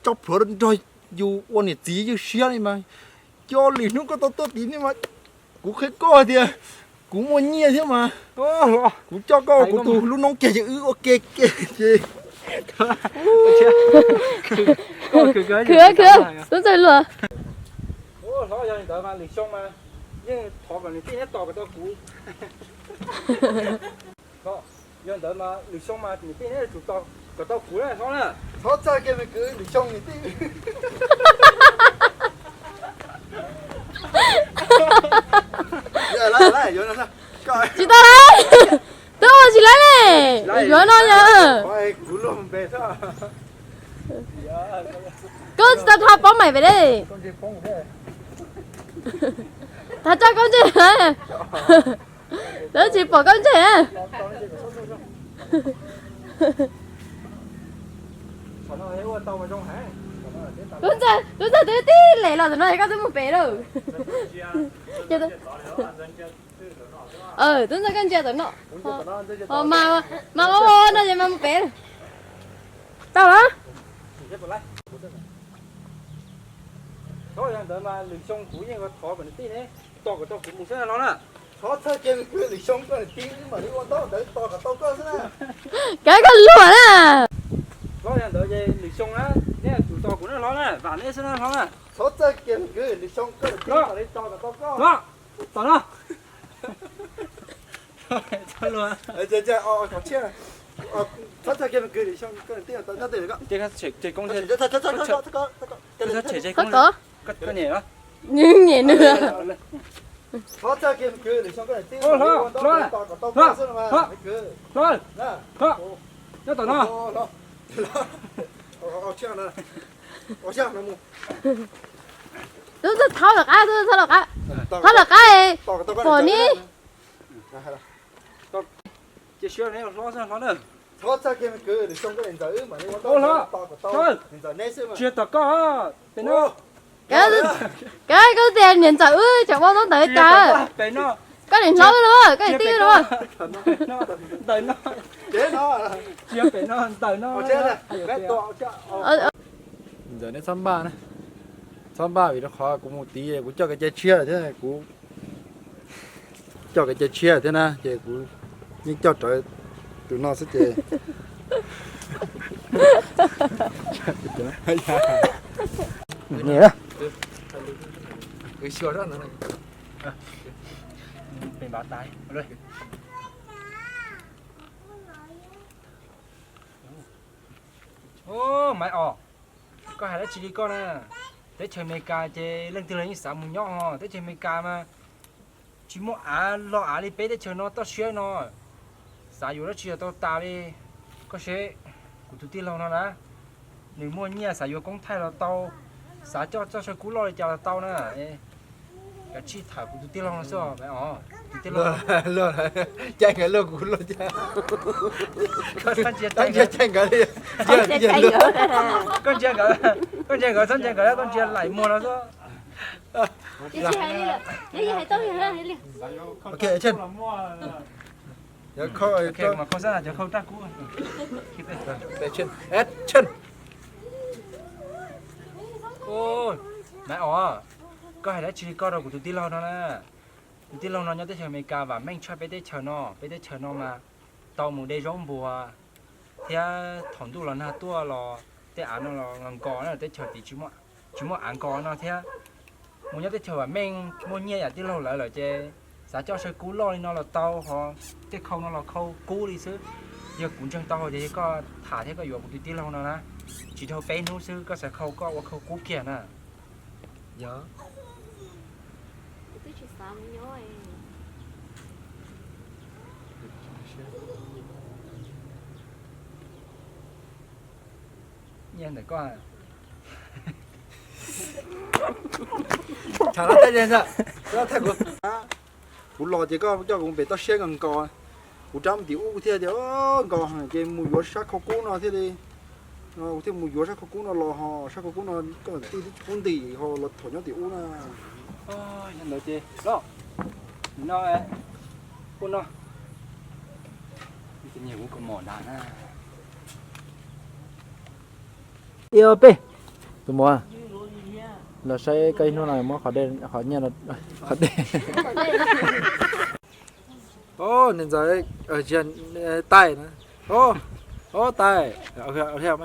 tso plhuav nrog yus ua niam txiv ywj siab li mas, coj lwm hnub koj tau tuaj tim no mas, kuv qhia koj hais tias kuv muaj nyiaj thiab mas, kuv coj koj ua kuv tus lub noob kiag ces wb ua ke ke ces. Khwv khwv, Tub Ntxawg luag. Hlob, yog li ntawd mas lwm xyoo mas yeej thov kom niam tij neb tos kom tau kuv. Yog ntawd mas lwm xyoo mas niam tij neb yuav tsum tos kom tau kuv na hlob na. Txhob txhawj kiag me kwv, lwm xyoo niam tij. Tsis tau lawm, twb ua tsis laib li, yuav no yog. Koj tsis tau dhau paub maim pem li. Thov tso koj ntsej. Lawv tsis pom koj ntsej. Tub Ntxawg, Tub Ntxawg twb tib lem los tam no koj twb mus pem lawm. Tub Ntxawg koj ntsia tam no. Mas ua no ces mas mus pem. Tau los. Txhob, yog ntawd mas lwm xyoo kuv yeej thov kom niam tij neb tos kom tau kuv mus xwb hlob na. Txhob txhawj kiag me kwv, lwm xyoo koj niam tij mam li ua ntaub ntawv tos kom tau koj xwb na. Kav koj luag na. Hlob, yog ntawd ces lwm xyoo na, neb yuav tsum tos kuv na hlob na, vam neb xwb na hlob na. Txhob txhawj kiag me kwv, lwm xyoo koj niam tij mam li tos kom tau koj. Hlob, tos no. Txhob txhawj kiag me kwv, lwm xyoo koj niam tij nyob twg ko. Thov kov. Koj niam. Nyem nws. Txhob txhawj kiag me kwv, lwm xyoo koj niam tij mam li ua ntaub ntawv tos kom tau koj xwb no mas me kwv. Hlob, nyob tom no. Tub Ntxawg thov lawm qab, Tub Ntxawg thov lawm qab, thov lawm qab pom ni. Cia siab neb hlob xwb hlob na. Txhob txhawj kiag me kwv, lwm xyoo koj niam ntxawm wb mam li ua ntaub ntawv tos kom tau niam ntxawm neb xwb mas. Tsis yog tos koj, pem no. Kav koj tias niam ntxawm wb tseem ua ntaub ntawv li cas? Pem no. Koj niam hlob wb los, koj niam tij wb los. Ntawm no. Tsis yog pem no, ntawm no. Ntxawm neb txhob npaj na, txhob npaj vim rau qhov kuv mus tid kuv coj kev cai tshiab thiab, kuv coj kev cai tshiab thiab na ces kuv yeej coj rawv tus no xwb ces. Maiv Os, koj hais dab tsi li koj na? Teb chaws Amelikas ces leej twg los yeej xav mus nyob os. Teb chaws Amelikas mas tsis muaj av loj av li peb teb chaws no toj siab no. Xav yuav dab tsi los tau tas li. Koj seb, kuv tus tij laug no na, nws muaj nyiaj xav yuav koob thaij los tau, xav coj txoj saw kub loj li cas los tau na. Kav tsij tham kuv tus tij laug no xwb os. Tus tij laug, caij nkawd luaj kuv luaj caij. Koj ntsia caij nkawd li. Koj ntsia nkawd, koj ntsia nkawd txhob ntsia nkawd, koj ntsia laim muag no xwb. Maiv Os, koj hais dab tsi li koj rau kuv tus tij laug no na? Tus tij laug no nyob teb chaws Amelikas vam meej tshaj peb teb chaws no. Peb teb chaws no mas tau mus de zaub npua thiab thaum ntuj los nag tuaj los tej av no los nkos na, teb chaws tid tsis muaj av nkos no thiab. Mus nyob teb chaws vam meej muaj nyiaj yam tij laug lawv lawm ces xav coj saw kub loj li no los tau, ho tej khau no los khau kub li xwb. Yog kuv ntseeg tau ces yog koj tham thiab koj yuav kuv tus tij laug no na, tsis dhau peb hnub xwb koj xav khau koj ua khau kub kiag na. Yog. Nyiaj ntawm koj. Kuv los ces koj coj kuv pem toj siab nkaus nkaus, kuv rov mus tim ub kuv thiaj tias nkaus ces mus yuav sab khau kub no thiaj li, kuv thiaj mus yuav sab khau kub no los ho sab khau kub no koj tij twb tsis pub ntim ho los thaum nyob tim ub na. Yog ntawd ces los, nim no, ub no, nyiam kuv kaus mom nrad na. Ib ob peb. Tus muam, los saib koj ib hnub no muab qhov dej, qhov nyiaj, qhov dej. Ob, niam ntxawm, tais na. Ob, tais, thiab.